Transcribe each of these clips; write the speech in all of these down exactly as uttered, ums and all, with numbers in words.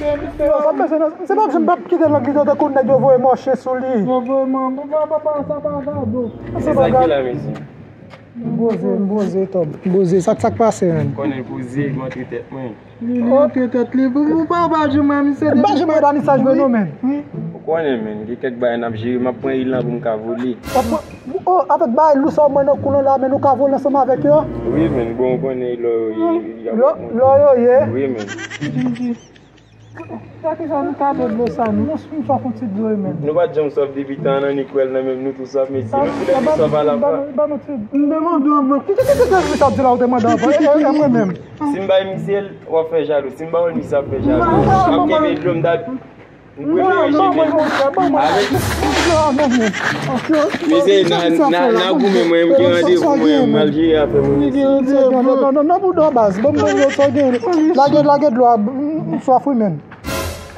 Sa m bezwen nan, se pa m p ap kite lang li tankou nèg yo voye mòche sou li. Yo voye mò, pa, pa, pa, sa pa gado. Se sa ki la, mesye. M poze, m poze, Tom. M poze, sa, sa k pase, menn? Konnen poze, m antre tèt mwen. Li, li antre tèt li. Ou pa, ou pa janm wè misye depi. Ou pa janm wè Dani sa jwe non, menn. Ou konnen, menn, gen kèk bagay n ap jere, m ap pran il lan pou m ka vole. W ap pran, oh, avèk bagay lou sa w mwen nan kou lan la, menn, ou ka vole ansanm avèk yo? Wi, menn, bon, ou konnen lò yo ye, y ap. Lò, lò yo ye? Wi, menn. Sa ki sa nou kado dlo sa, nou, nou, nou swaf yon ti dlo, wi, menn. Nou pa t janm swaf depi tan an, ni kwèl nan menm, nou tou swaf, mesye. Nou tou lè nou swaf alafwa. Ba nou ti, m demande w, mwen. Ki, ki, ki, ki, ki, misye ap di la, ou te mande anvan, e, e, e mwen menm. Si m bay misye l, w ap fè jalou. Si m ba w l, misye ap fè jalou. M ap kenbe dlo, m t ap, m premye rejte avèk. Mesye, n a, n a, n a goumen, mwen, m gen randevou, mwen, m al jere afè mwen, mesye. Non, non, non, non, non, non, bouda, baz. Bon, bon, bon, sa gen. Lage, lage dlo a, m, m swaf, wi, menn.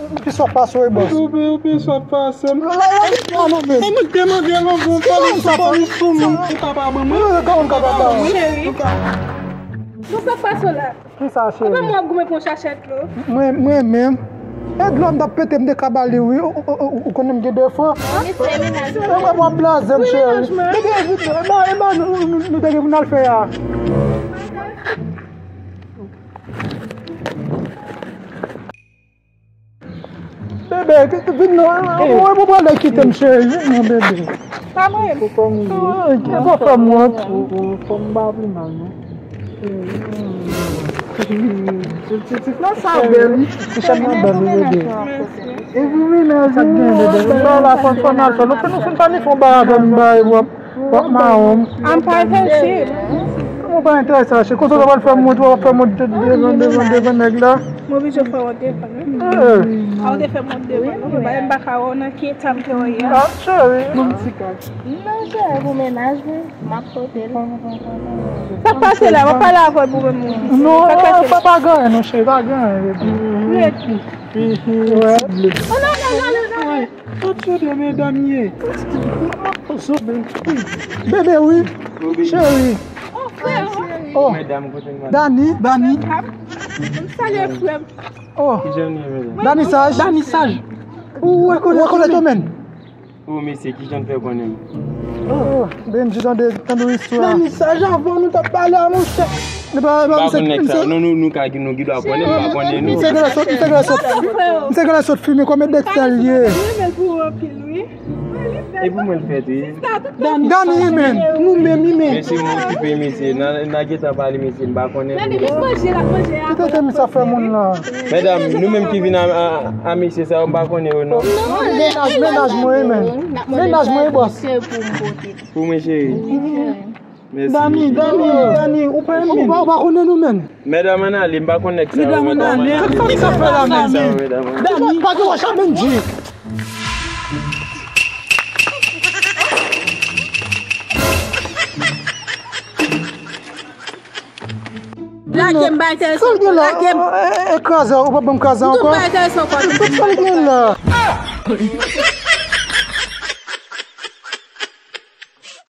Ou pi swaf pase w, bòs. Ou pi, ou pi swaf pase m. Lage dlo a, non, menn. E mwen te mande l anvan, polis, polis pou mwen. E papa ban mwen. Wi, wi, kòman papa ban mwen? Bon, sa k pase w la? Kisa, cheri? Papa, mwen ap goumen pou yon sachè dlo. Mwen, mwen menm. E dlo m t ap pete, m te ka ba li, wi. Ou, ou, ou, ou konnen m gen defo. Misye menaj mwen. E mwen, w ap blaze m, cheri. Wi, menaj mwen. Bebe, e ba, e ba, nou, nou, nou te gen pou n al fè a. Bebe, vin non. Ou, ou pral kite m, cheri. Vin non, bebe. Pa mwen. Ou pa fè m wont. Ou, ou fè m pa pi mal, non. Ti, ti, ti, ti, non, sa bèl. Ti chan nan bèl, wi, bebe. E pi, wi, men, sa gen, bebe. Sa la, fò, fò n al fè. Nou, nou fin pa ni fon ba avè m, ba, e wap. Wap mawon. I'm partnership. Mwen pa enterese a, cheri. Konsa w pral fè m wont, w ap fè m wont devan, devan, devan nèg la. Mwen oblije fè wont devan, wi. Eh. A, ou te fè m wont devan, non? Mwen pa ka wè w nan ki eta m te wè w ye a. Ah, cheri. Mwen ti kach. Non, cheri, pou mennaj mwen, m ap pote l. Sa k pase la? W ap pale avè l pou mwen. Non, pa, pa gen anyen, non, cheri, pa gen anyen, bebe. Wi. Oh, non, non, non, non, non. Tout se de medam ye. Bebe, wi. Cheri. Oh, frè. Oh. Dani, Dani. M salye frè m. Oh. Dani Saj. Dani Saj. Ou rekonèt yo, menn? Oh, mesye, kijan n fè konnen? Oh, Benji, tande, tande yon istwa. Dani Saj, avan nou t ap pale a, monchè. Li pa, li pa, misye, misye. Non, nou, nou ka, nou gen dwa konnen, nou pa konnen, nou. Misye genlè sot, misye genlè sot. Misye genlè sot fimen, konbyen dèk sa l ye? Li renmen l pou anpil, wi. E pou mwen l fèt, wi. Dani, menn, nou menm, wi, menn. Mesye, mwen okipe, mesye. N a, n a gentan pale, mesye, m pa konnen. Dani, vin manje, l ap manje a. Kite tèm sa fè moun la. Medam, nou menm ki vin a, a, a mesye sa yo, m pa konnen yo, non. Mennaj, mennaj mwen, wi, menn. Mennaj mwen, wi, bòs. Pou mwen, cheri. Mèsi. Dani, Dani, Dani, ou pa renmen. Ou pa, ou pa konnen nou menm. Medam, ann ale, m pa konn nèg sa yo, medam, ann ale. Sa k ap fè la menm? Dani, pa gen wòch a Benji. Lage m, bay telefòn. Lage m. E, e, e, kraze, ou pa ban m kraze ankò? M tou bay telefòn ankò. Sa l gen la?